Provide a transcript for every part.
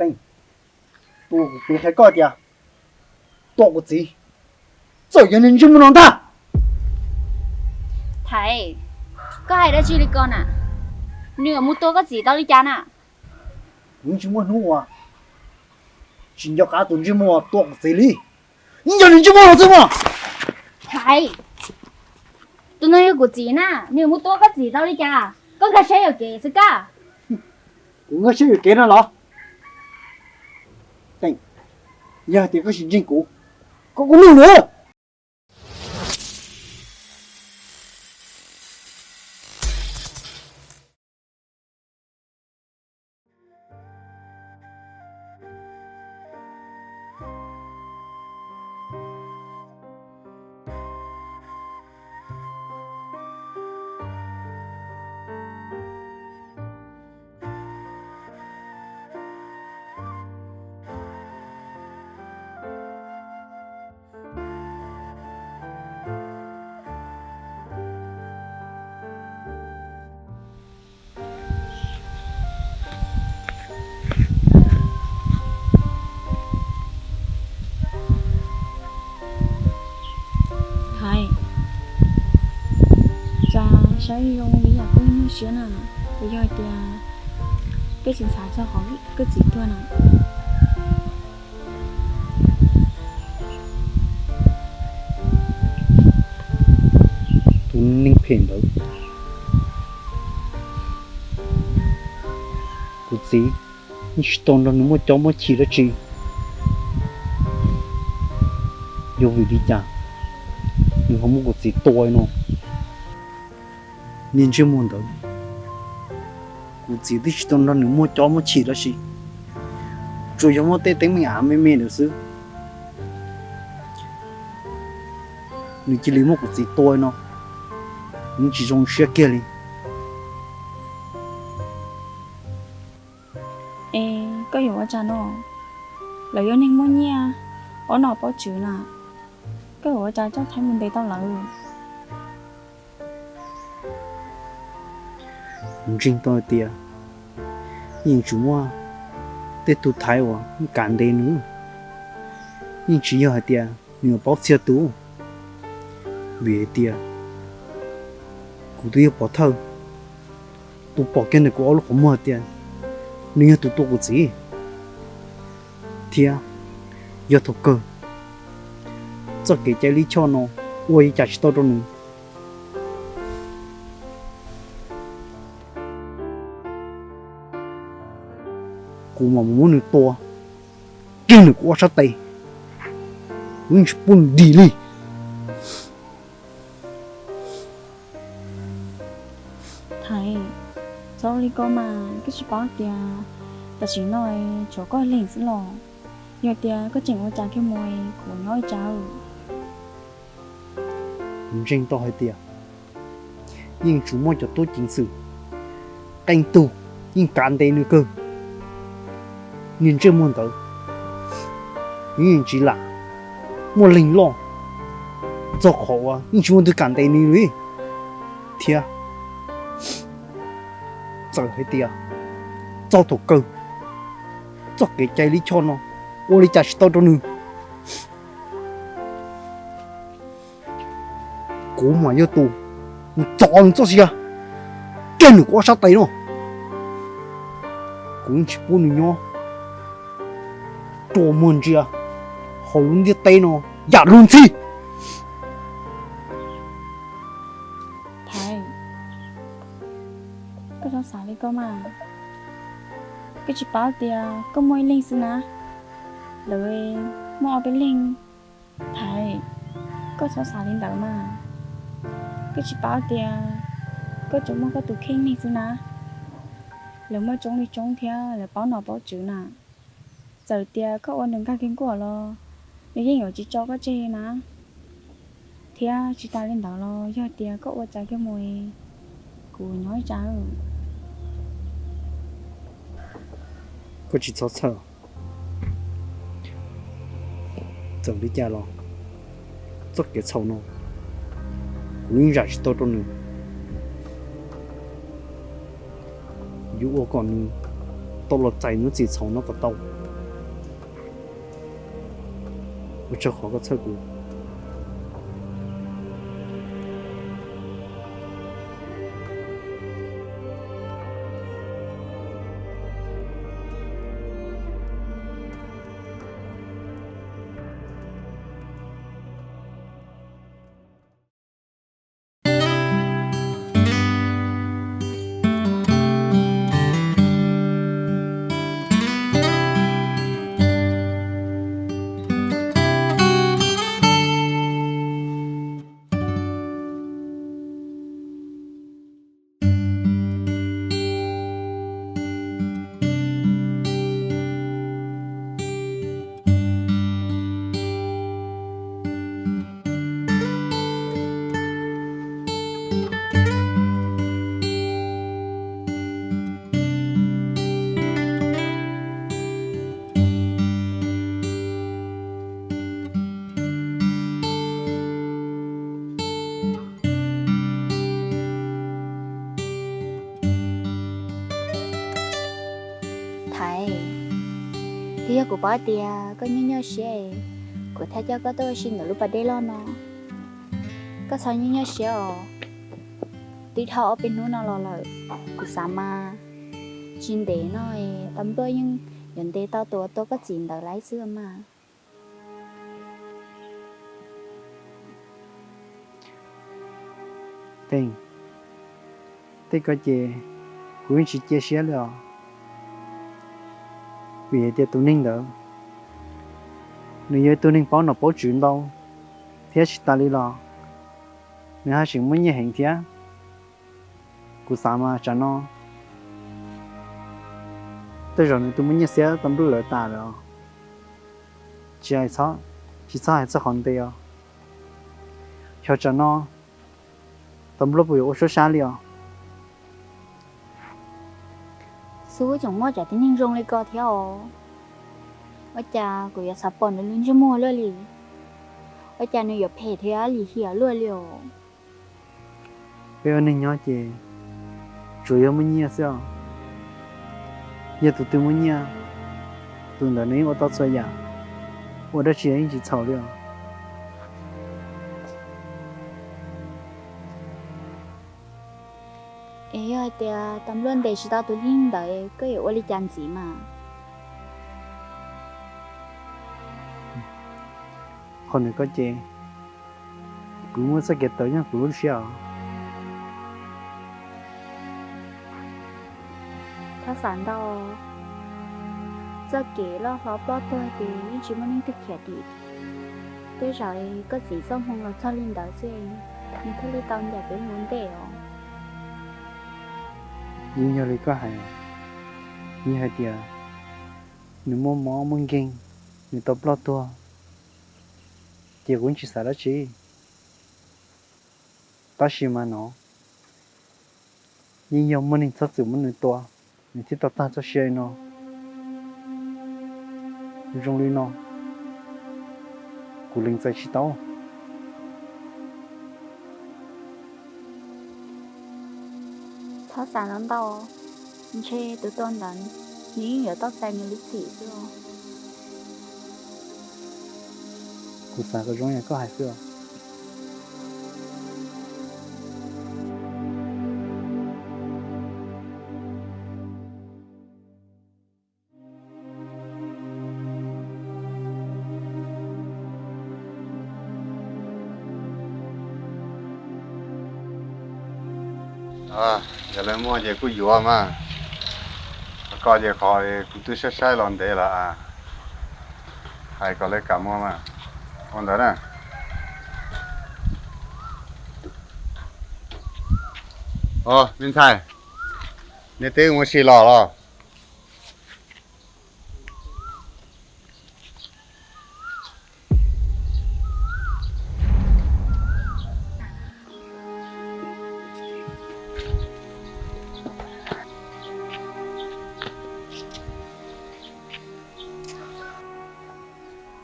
Teej, tus kuv piav qhia koj tias tua kuv txiv, txawm yog niag ntsej muag no ntag. Thaiv, koj hais dab tsi li ko na? Nws yuav mus tua koj txiv tau li cas na? Kuv tsis muaj hnub uas tsis nco qab tus ntsej muag tua kuv txiv li. Yeej yog niag ntsej muag no xwb mas. Thaiv, tus no yog kuv txiv na, nws yuav mus tua koj txiv tau li cas? Koj nkag siab yuam kev xwb koj. Kuv nkag siab yuam kev no los? Teej, yog hais tias koj tsis ntseeg kuv, koj kuj nug nws. Thaiv, cas saib zoo li yam koj nyuaj siab na, puas yog hais tias koj tsis xav txog qhov koj txiv tuag na? Tus neeg phem ntawd, kuv txiv yeej tsis tau nrog nws muaj cob muaj chim dab tsi. Yog vim li cas nws ho muab kuv txiv tua no? Niag ntsej muag ntawd, kuv txiv twb tsis tau nrog nws muaj cob muaj chim dab tsi, tsuas yog muaj tej teeb meem av me me ntawd xwb, nws cia li muab kuv txiv tua no, kuv tsis zoo siab kiag li. Es koj yuav ua cas no? Lawv yog neeg muaj nyiaj, ob nom pob tswv na, koj yuav ua cas coj Thaiv mus ntes tau lawv? Kuv ntseeg tau hais tias yeej tsis muaj tej tug Thaiv uas kav ntes nws, yeej tsis yog hais tias nws yuav paub txhia tus, vim hais tias kuv twb yog pov thawj, tus pom kiag ntawm kuv ob lub qhov muag tias nws yog tus tua kuv txiv, thiab yog thaum kawg txoj kev cai lij choj no ua li cas tsis tau rau nws. Kuv mam mus muab nws tua kiag nws kuv ob sab tes, kuv yeej tsis pub nws dim li. Thaiv, txhob ua li ko mas, koj tsis paub tias tam sim no tshuav koj leeg xwb los? Yog tias koj tseem ua cas kiag mus kuv nyob ua cas? Kuv ntseeg tau hais tias yeej tsuas muaj cov tub ceev xwm qee tug yeej kav ntes nws kawg. Niag ntsej muag ntawd, nws yeej tsis lam muaj leeg loj txog qhov uas yeej tsis muaj leej twg kav ntes nws li. Thiab txawm hais tias txog thaum kawg txoj kev cai lij choj no ua li cas tsis tau rau nws, kuv mas yog tus mus txov nws txoj sia kiag nws kuv ob sab tes no. Kuv yeej tsis pub nws nyob rua muag ntsia hauv lub ntiaj teb no yam luag ntxhi. Thaiv, koj txhob xav li ko mas. Koj tsis paub tias koj muaj ib leeg xwb na, lawv muaj ob peb leeg. Thaiv, koj txhob xav li ntawd mas. Koj tsis paub tias koj tsuas muaj koj tus kheej neeg xwb na, lawv muaj tsoob li tsoob thiab lawv paub nom paub tswv na. Txawm tias koj ua nws nkag kiag nkuaj los nws yeej yuav tsis tso koj tseg na. Thiab tsis tas li ntawd los yog tias koj ua cas kiag mus, kuv nyob ib tsam. Koj tsis txhob txhawj. Txawm li cas los txoj kev txhaum no kuv yeej zam tsis tau rau nws. Yuav ua kom nws tau los txais hnub txim txhaum no kom tau. Ua tsaug qhov koj txhawj kuv. Thaiv, twb yog kuv paub tias koj nyuaj nyuaj siab, kuv thiaj coj koj tuaj ua si ntawm lub pas dej loj no. Koj txhob nyuaj nyuaj siab os. Twb dhau ob peb hnub no los lawm, kuv xav mas tsis ntev no tab npluaj yeej yuav ntes tau tus uas tua koj txiv ntawd lawm xwb mas. Tej, tej ko ces kuv yeej tsis cia siab li os. Vim hais tias tus neeg ntawd, nws yog ib tug neeg paub nom paub tswv ntau, thiab tsis tas li los nws haj tseem muaj nyiaj heev thiab. Kuv xav mas tsam no tej zaum nws tus muaj nyiaj xiab tau nplub lawv tas lawm os. Tsis hais, tsis txhob hais txog qhov ntes os. Xyov tsam no tau nplub puas yuav ua suab sab li os. Xub tseem muaj cov tib neeg zoo li ko thiab os. Ua cas kuv yuav xav pom nws lub ntsej muag luaj li? Ua cas nws yuav phem thiab lim hiam luaj li os? Peb ua neeg nyob ces tsuas yog muaj nyiaj xwb os. Yog tus twg muaj nyiaj, tus ntawd nws yeej ua tau txhua yam, ua dab tsi yeej tsis txhaum li os. Es yog hais tias tau nplua ntes tsis tau tus neeg ntawd koj yuav ua li cas ntxiv mas? Qhov ntawd koj ces kuv muaj txoj kev tawv nyob kuv lub siab os. Txhob xav ntau, txoj kev loj hlob ploj tuag ces yeej tsis muaj leej twg khiav dim. Tej zaum koj txiv txoj hmoo los txog li ntawd xwb, nws thiaj li tau ncaim peb mus ntej os. Yeej yog li koj hais, yeej hais tias nws muaj mob muaj nkeeg, nws tau ploj tuag, ces kuv yeej tsis xav dab tsi. Tab sis mas no yeej yog muaj neeg txhob txwm muab nws tua, nws thiaj tau tag txoj sia li no. Zoo li no kuv lees txais tsis tau. Txhob xav ntau, ntshe tus tua ntawd nws yeej yuav tau txais nws lub txim xwb. Kuv xav kom zoo yam koj hais xwb os. Yog lawv muaj ces kuj yuav mas. Koj ces qhov kuv twb saib saib los ntev lawm, hais kom lawv kam muag mas. Ua ntawd na. Os, me ntxhais, nej twb mus ua si los los?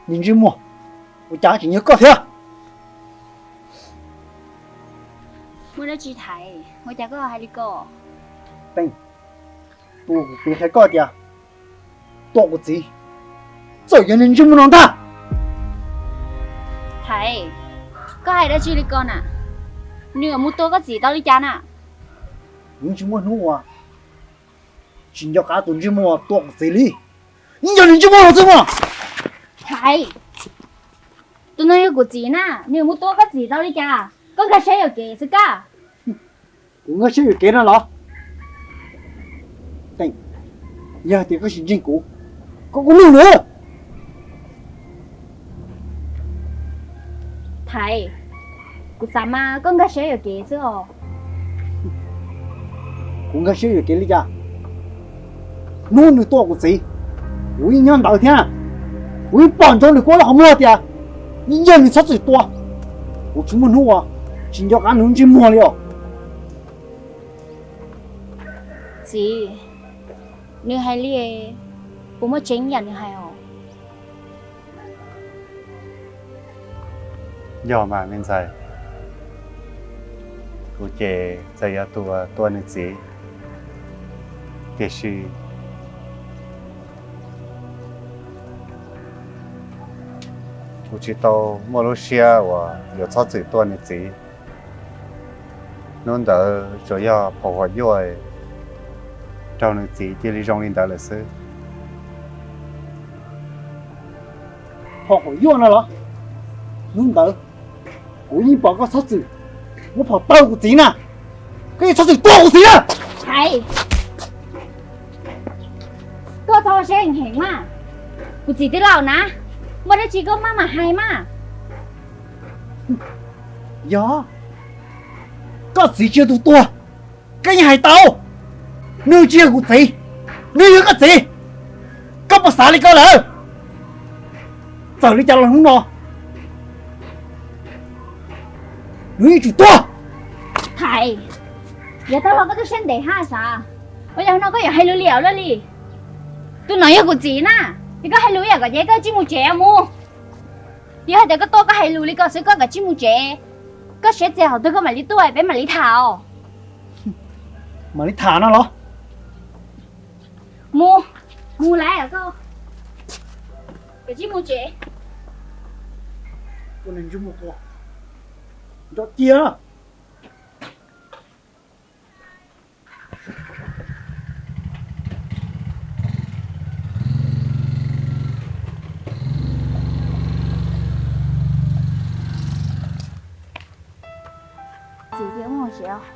Niag ntsej muag, ua cas tseem yog koj thiab? Muaj dab tsi Thaiv, ua cas koj hais li ko? Peem, tus kuv piav qhia koj tias tua kuv txiv, txawm yog niag ntsej muag no ntag. Thaiv, koj hais dab tsi li ko na? Nws yuav mus tua koj txiv tau li cas na? Kuv tsis muaj hnub uas tsis nco qab tus ntsej muag tua kuv txiv li. Yeej yog niag ntsej muag no xwb mas. Thaiv, tus no yog kuv txiv na, nws yuav mus tua koj txiv tau li cas? Koj nkag siab yuam kev xwb koj. Kuv nkag siab yuam kev no los? Yog tias koj tsis ntseeg kuv, koj kuj nug nws. Thaiv, kuv xav mas koj nkag siab yuam kev xwb os. Kuv nkag siab yuam kev li cas? Hnub nws tua kuv txiv, kuv yeej nyob ntawd thiab. Kuv yeej pom ntsoov nws kuv lub qhov muag tias yeej yog nws txhob txwm tua. Kuv tsis muaj hnub uas tsis nco qab nws lub ntsej muag li os. Txiv, nws hais li, puas muaj tseeb yam nws hais os? Yog mas me ntxhais, kuv ces txawm yog tus uas tua nws txiv, tiam sis kuv tsis tau muaj lub siab uas yuav txhob txwm tua nws txiv. Hnub ntawd tsuas yog phom huam yuaj, raug nws txiv cia li zoo li ntawd lawm xwb. Phom huam yuaj no los? Hnub ntawd kuv yeej pom koj txhob txwm muab phom taw kuv txiv na, koj yeej txhob txwm tua kuv txiv na. Thaiv, koj txhob ua siab heev heev mas. Kuv txiv twb laus na, muaj dab tsi koj maj mam hais mas. Yog koj txiv tsis yog tus tuag, koj yeej hais tau. Nws tsis yog kuv txiv, nws yog koj txiv. Koj puas xav li ko lawm? Txawm li cas los hnub no nws yeej tsum tuag. Thaiv, yav tag los koj twb siab ntev haj sav, ua yog no koj yuav hais lus liam luaj li. Tus no yog kuv txiv na, ces koj hais lus yam kom ces koj tsij mus tsev mus. Yog hais tias koj tuaj koj hais lus li ko xwb koj kom tsij mus tsev. Koj siab txias qhov twg koj mam li tuaj peb mam li tham os. Mam li tham no los? Mus, mus lawm koj, kom tsij mus tsev. Nco cia. Txiv, cia mus tsev os.